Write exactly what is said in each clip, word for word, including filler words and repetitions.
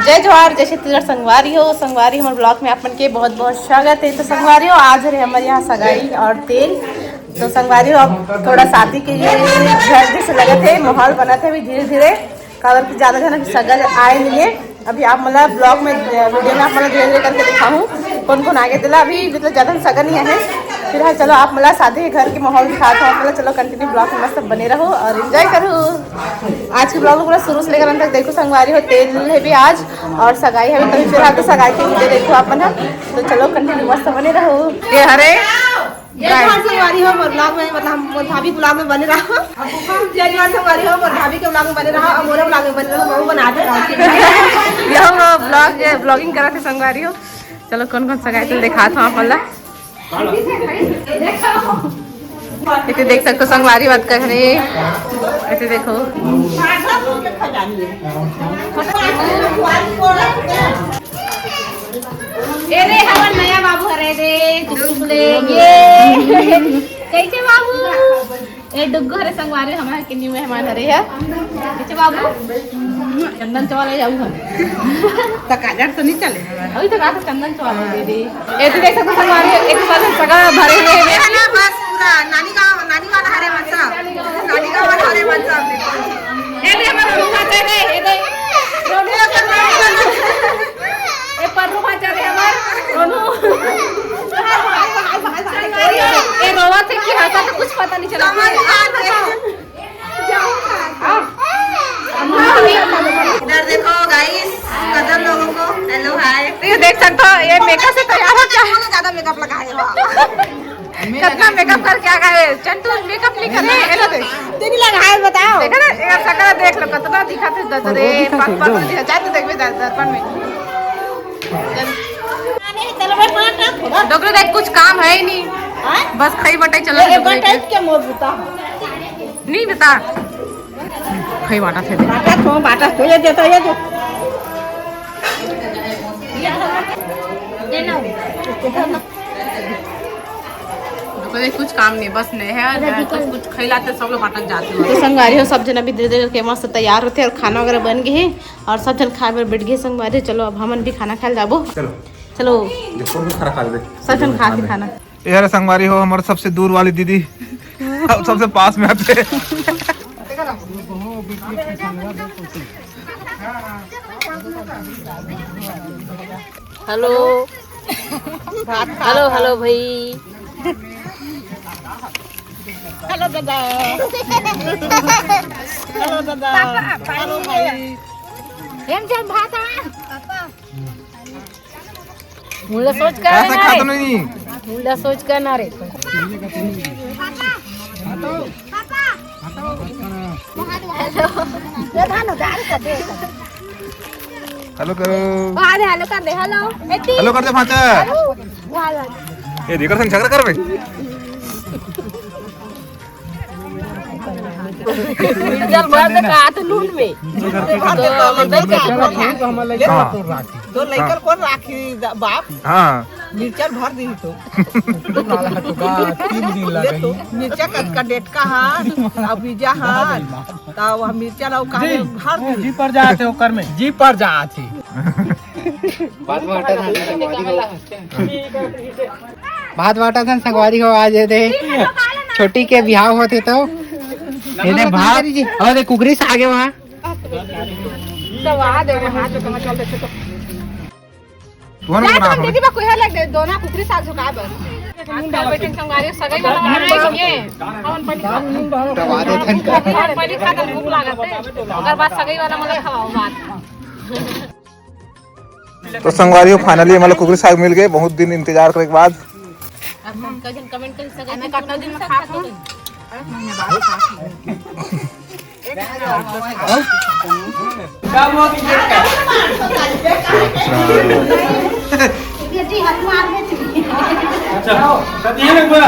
जय जोहार, जय छत्तीसगढ़ संगवारी हो। संगवारी, हमर ब्लॉग में आप मन के बहुत बहुत स्वागत है। तो संगवारी हो, आज हरे हमर यहाँ सगाई और तेल। तो संगवारी हो, अब थोड़ा शादी के लिए घर जैसे लगत है, माहौल बनत है अभी धीरे धीरे, काबर कि ज्यादा झन अभी सगा आए नहीं है। अभी आप मतलब ब्लॉग में, वीडियो में आप मतलब धीरे धीरे करके दिखाऊँ कौन कौन आगे दिला। अभी मतलब ज्यादा सगा नहीं है। फिलहाल चलो आप मतलब शादी के घर के माहौल दिखात हो, मतलब चलो कंटिन्यू ब्लॉग में मस्त बने रहो और एंजॉय करो। आज के ब्लॉग को पूरा शुरू से लेकर अंत तक देखो संगवारी हो। तेल है भी आज और सगाई है भी, तभी फिलहाल तो सगाई के वीडियो देखो आप मन ह। तो चलो कंटिन्यू मस्त बने रहो। ये हरे ये गाइस। कौन संगवारी हो मोर ब्लॉग में, मतलब हम मोर भाभी ब्लॉग में बने रहो। जय जोहार संगवारी हो, मोर भाभी के ब्लॉग में बने रहो और मोरे ब्लॉग में बने रहो, वो बना दे। यह ब्लॉग, ब्लॉगिंग करत है संगवारी हो। चलो कौन कौन सगाई तेल दिखात हो आप मन ला। इते देख सकते हो संगवारी बात कर रहे। इते देखो। ए रे, हमर नया बाबू हरे रे, टुकटुक ले। ये। कैसे बाबू? ए डुग्गू हरे संगवारी, हमर के न्यू मेहमान हरे है। कैसे बाबू? चंदन चौल ले जाऊ हम। त काजर तो नहीं चले। अभी तो कहा था चंदन चौल ले दे। ए तो देख सकते संगवारी, एक बार सगा भरे हुए हैं। है ना, बस पूरा नानी गाँव, नानी वाला हरे मनसा, नानी गाँव वाला हरे मनसा। ए दे हमर रोनू भांचा रे, ए दे। रोनू ए पन्नू भांचा रे हमर, रोनू। ए रोवा थे कि हंसा तो कुछ पता नहीं चला। इधर देखो गाइस, कजन लोगों को हेलो हाय। तो ये देख सकते हो, ये मेकअप से तैयार हो क्या? ज्यादा मेकअप लगाए हो। कितना मेकअप करके आ गए चंटू, मेकअप नहीं करे। ये लो देख, तेरी लगाए बताओ। देखा ना, एक सकल देख लो, कितना दिखा थे दर्द रे, पक पक दिखा। जा तो देख भी दर्पण में। डोकरे देख, कुछ काम है ही नहीं। हाँ? बस खाई बटाई चलो। ये डोकरे बटाई के। क्या मोर बुता? नहीं बता। खाई बाटा थे। बाटा तो, बाटा तो, ये दे तो, ये दे। डोकरे कुछ काम नहीं, बस नहीं है, कुछ, कुछ खाई लाते, सब लोग भटक जाते हैं। तो संगवारी हो, सब जन अभी धीरे धीरे करके मस्त तैयार होते हैं और खाना वगैरह बन गए हैं। और सब झन खाए बर बैठ गए संगवारी। चलो अब हमन भी खाना खाए ल जाबो। चलो। चलो। देखो भी खाना खा ले। सब झन खा के खाना। ये हरे संगवारी हो, हमारे सबसे दूर वाली दीदी। सबसे पास में आते। हेलो। हेलो, हेलो भाई। हेलो दादा। हेलो दादा। हेलो भाई। एम जन भाता। मुल्ला सोच का कैसा ना खात रे। नहीं? मुल्ला सोच का ना रे। हेलो। हेलो करो। अरे हेलो कर दे, हेलो। एती। हेलो कर दे भांचा। हेलो। ये देखो संग झगड़ा कर बे। मिर्चल भर दे का हाथ लूट में। हाँ। तो लइकर हाँ। कौन राखी द-, बाप? हाँ। मिर्चल भर दी तो। तीन दिन ले लगे। तो मिर्चा का, का डेटका हाथ, अब बीजा हाथ, तो वह मिर्चा ला काहे जी, भर दी? जी पर जात है ओकर में। जी पर जात है। बात में हटा था, संगवारी हो। भात बाटा थन संगवारी हो, आज ये दे छोटी के बिहाव होते तो ये दे भात और ये कुकरी से आगे वहाँ। सब आ दे, हाथ में कमर चलते छोटो। तुहन जा बना तुम हो। दीदी बा कोई लग दे, दोना कुकरी साग झुका बस। आजकल बेटन संगवारी सगाई वाला गाना ही सुनिए। अपन पहली दबा दे थन का। पहली खा तो भूख लागत है, ओकर बाद सगाई वाला मतलब खवाओ बात। तो संगवारी हो, finally हमला कुकरी साग मिल गए, बहुत दिन इंतजार करे के बाद। अब हम कजन comment कर सके हैं, कितना दिन में खा खा। अच्छा, तो ये ना पूरा।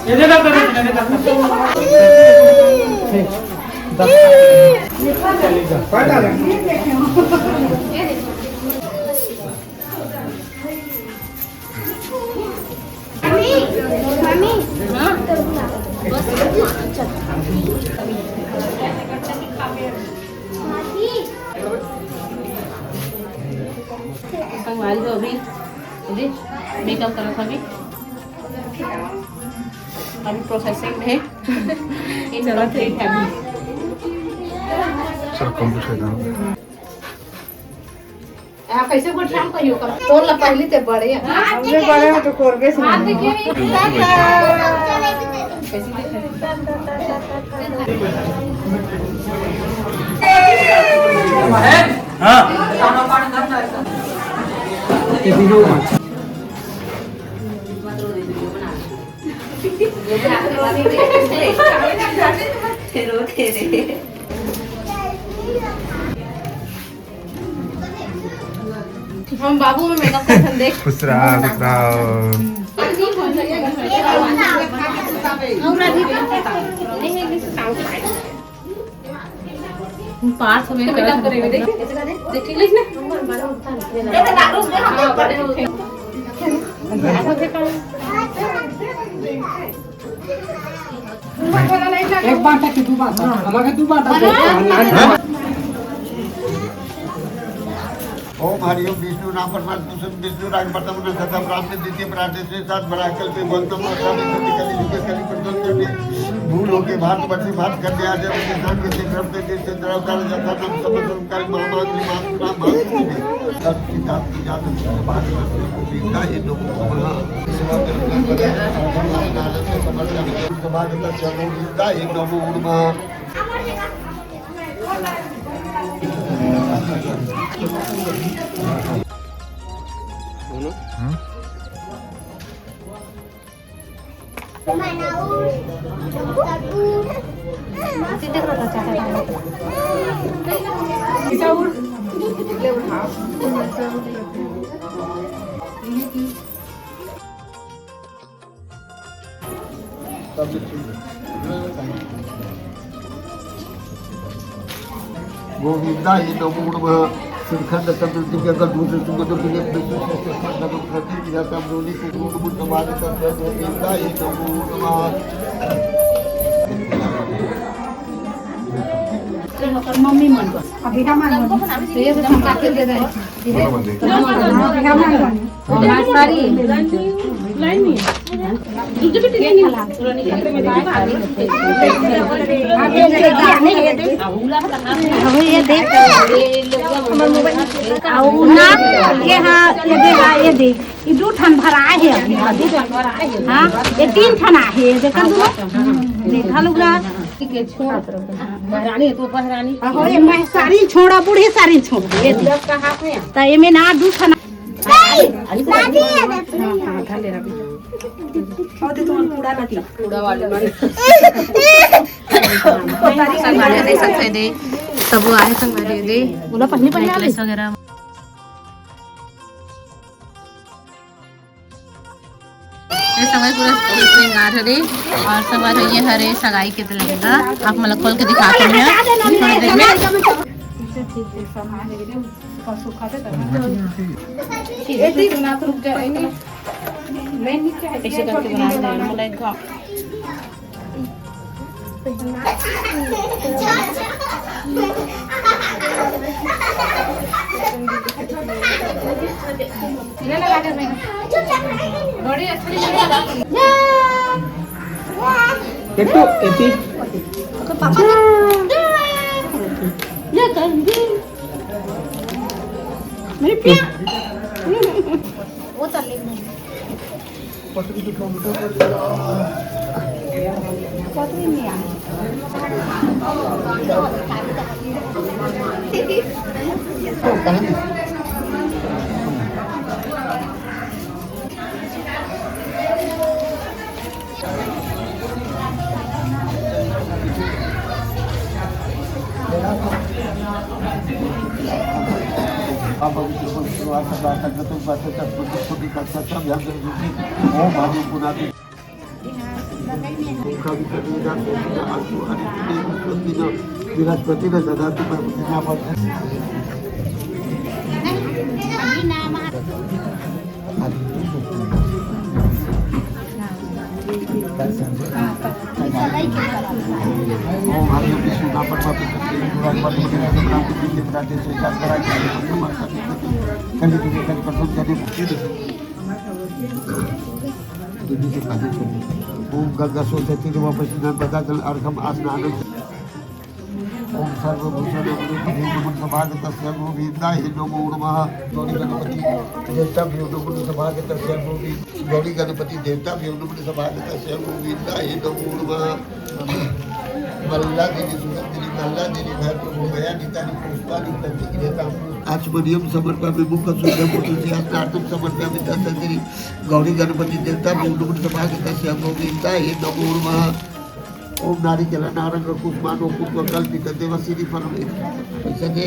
ये दे दो, दे दो, दे दो। संगवारी हो अभी, अभी मेकअप करत हवे, अभी प्रोसेसिंग में है। चलत है। Incomplete है अभी। सब कंप्लीट हो जाओ। आ, कैसे गोठियाम कहियो कर? तोर ला पहली ते बड़े। हमरे बड़े हो तो कोरबे से हाथ देखिए नहीं। हाँ। हम बाबू में मेकअप करथन देख। खुश रहा, खुश रहा। पास हो गए, मेकअप करे हुए देख। देख, ठीक लगिस ना? हाँ, बड़े हो गए। एक बार तक दू बार, हमारे दू बार तक। ओम हरि ओम विष्णु नाम परमात्मा विष्णु राग प्रथम न सतम राम ने द्वितीय प्राण से सात बड़ा कल पे बोलता माता ने सत्य कली युग कली प्रदर्शन करने भूल होके भात बचे भात करने आ जाए उनके नाम के से क्रम पे देश से द्रव कर जाता नाम समझ कल महामान विमान नाम भाग सब किताब की जात भाग को विद्या ये लोग को बना सेवा करना बना समाज का चलो विद्या ये लोग उड़मा। गोविंदा ये नमो नमः। श्रीखंड चतुर्थी के अंदर दूसरे सुंदर के लिए विष्णु सहस्त्र खंड को प्रति दिया था, ब्रोली को गुण गुण समाज कर दे। गोविंदा ये नमो नमः। मम्मी मन को अभी का मन को ये तो संभाल के दे दे। अभी का मन को हमारे सारी अहो, ये देख। अहो, ना, ये हाँ, ये देख, हाँ, ये देख। ये दू ठन भराए हे अभी। हाँ, ये तीन ठन आहे, ये देखा तू। देखा लोग ना। महारानी है, तू महारानी। अहो, ये मैं सारी छोड़ा, बूढ़ी सारी छोड़ा। ये देख। त ये में ना दू ठन। हाँ, हाँ, धर ले रवि। और दे तुम्हारा पूरा ना थी। पूरा वाले वाले। संगवारी हो दे, सबसे दे। सब वो आए संगवारी हो दे। बोला पहले पहले आ गई। Necklace वगैरह। ये संगवारी पूरा श्रृंगार हरे और संगवारी ये हरे सगाई के लहंगा। आप मन ला खोल के दिखात हँव थोड़ी देर में। ऐसे करके बना दे, मोला एक घाव। देखो, एती। पापा ने। ये कर दी। मेरी प्यार। वो तो ले। पतली नहीं आ। बृहस्पति में सदा तुम्हें प्रतिज्ञा पत्र। ओम हरि विष्णु नाम पर बात करते हैं, पूरा बात करते हैं, तो काम को भी देवता के स्वीकार करा के, कल भी कल प्रसन्न करने ओम गंगा सरस्वती नमः पश्चिम नर्मदा जल अर्घम आसनान। ओम सर्वभूषण नमो सभागतस्य गोविंदाय नमो नमः। गौरी गणपति देवता भी नमो सभागतस्य गोविंद, गौरी गणपति देवता भी नमो सभागतस्य गोविंदाय नमो नमः। मल्लादिनी सुगंधिनी मल्लादिनी भैरव भया नितानि पुष्पाणि प्रतिगृहता। आचमनीयं समर्पयामि मुखं शुद्धं पुरुषे अस्नातुं समर्पयामि दशरथी गौरी गणपति देवता भी नमो सभागतस्य गोविंदाय नमो नमः। ओम नारिकेल नारंग कुष्मांड पुष्प कल्पित देव श्री फल। पैसा दे।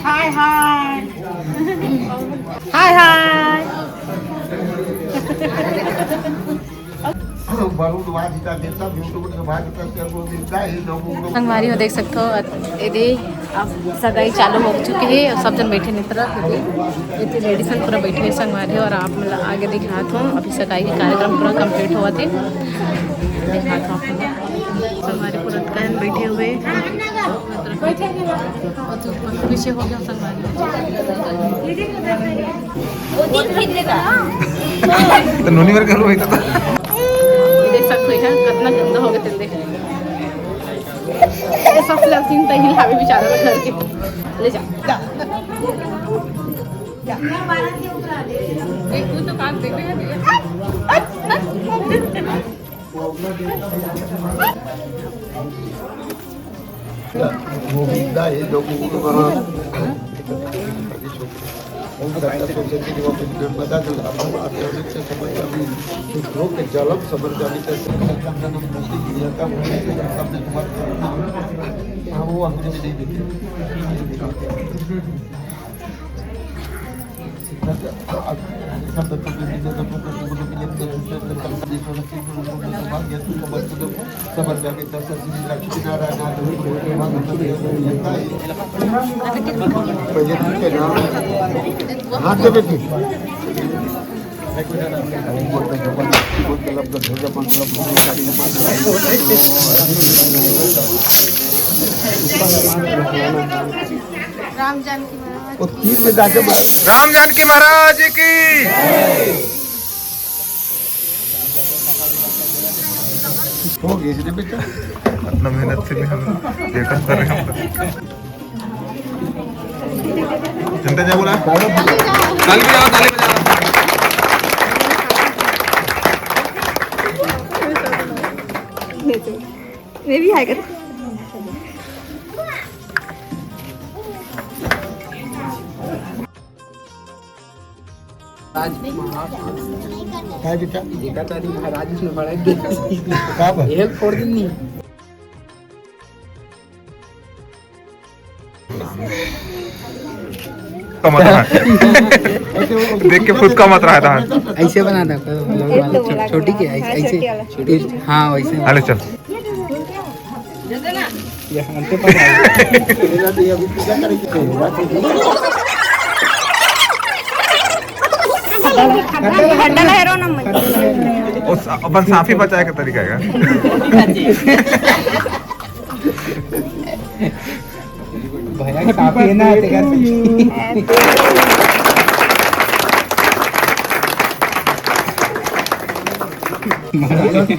हाय हाय। हाय हाय। संगवारी हो देख सकते हो, ये दे अब सगाई चालू हो चुकी है और सब जन बैठे नहीं तरफ। ये रेडी सन पूरा बैठे हुए संगवारी हो, और आप मतलब आगे दिखात हो, अभी सगाई के कार्यक्रम पूरा कंप्लीट हुआ थे। दिखात हो आप लोग। संगवारी पूरा दुकान बैठे हुए। पीछे हो गया संगवारी। तो नोनी मेरे घर में तो देख सकते हैं कितना गंदा हो गया तेल। देख, ये सब लसीन तही लावे बेचारा घर के। ले जा। एक तो काम देख रहे हैं। गोविंदा हे लोग। ओम गंगा सरस्वती नमः पश्चिम नर्मदा जल अर्घम आसनान च समर्पयामि। शुद्धोदक जलम समर्पयामि च। हाँ, वो अंग्रेजी नहीं देते। राम जानकी महाराज वो तीर में जाके मार। राम जानकी महाराज की। हो गई इसने बेटा। इतना मेहनत से भी हम सेटअप कर रहे हैं। जनता क्या बोला? ताली बजाओ, ताली बजाओ। मैं भी हाय कर। आज महाराज काय बेटा? एका तारीख महाराज इसने बड़ा दे। का बा? हेल फोड़ दिन नहीं। का मत रहा। देख के फुदका मत रहा था। ऐसे बना था, कोई मतलब, मतलब छो-, छोटी के ऐसे, ऐसे। हाँ, वैसे। अरे चल। ये अंते पर। अपन साफी बचाए का तरीका है। भैया के साफी है ना, तेरा। महाराज,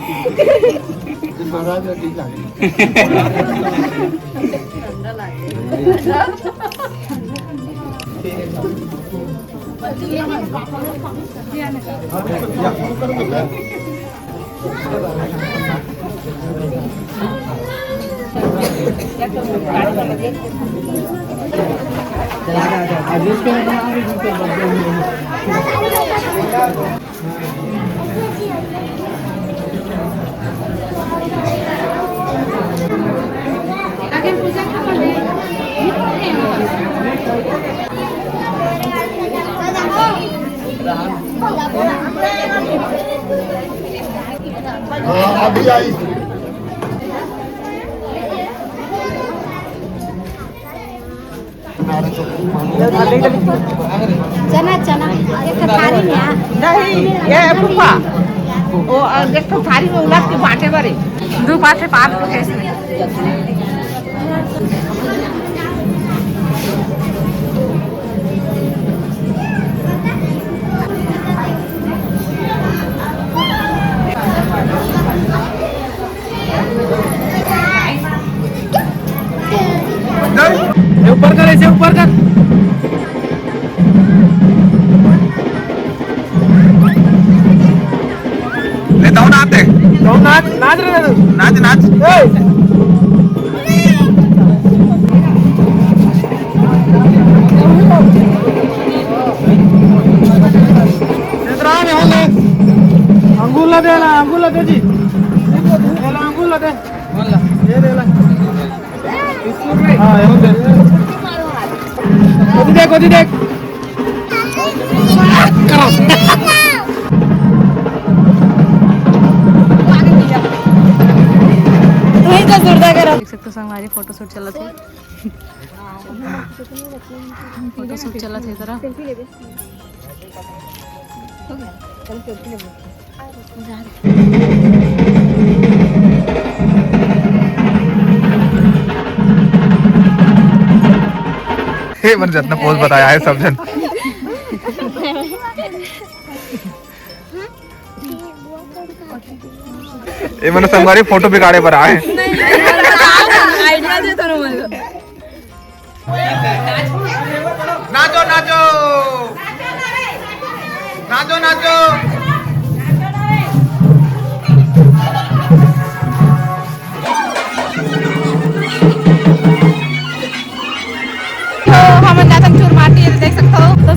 महाराज ठीक लागे। हाँ, अभी आई। चना, चना, एक थारी में, हाँ। नहीं, ये फूफा, वो, अ, देख तो थारी में उलट के बांटे बरे। दो पाथे पाप को कैसे? ये ऊपर कर, ऐसे ऊपर कर। ले, दौड़ आते। दौड़ नाच, नाच रे, नाच। नाच, नाच। ए! इधर आ, यहाँ ले। अंगूर ला दे ना, अंगूर ला दे जी। ये ला, अंगूर ला दे। ये ले ला। हाँ, यहाँ दे। कति देख, कति देख। वही तो सुरदा करो। देख सकते हो संगवारी, फोटो शूट चलत हे। फोटो शूट चलत हे तरह। हे मन जतना पोज बताया है सब जन। ये मन संगवारी फोटो बिगाड़े बर आए। आइडिया दे तो ना। नाचो, नाचो। नाचो, नाचो। तो हमन जाथन चूरमाटी, देख सकथो। तो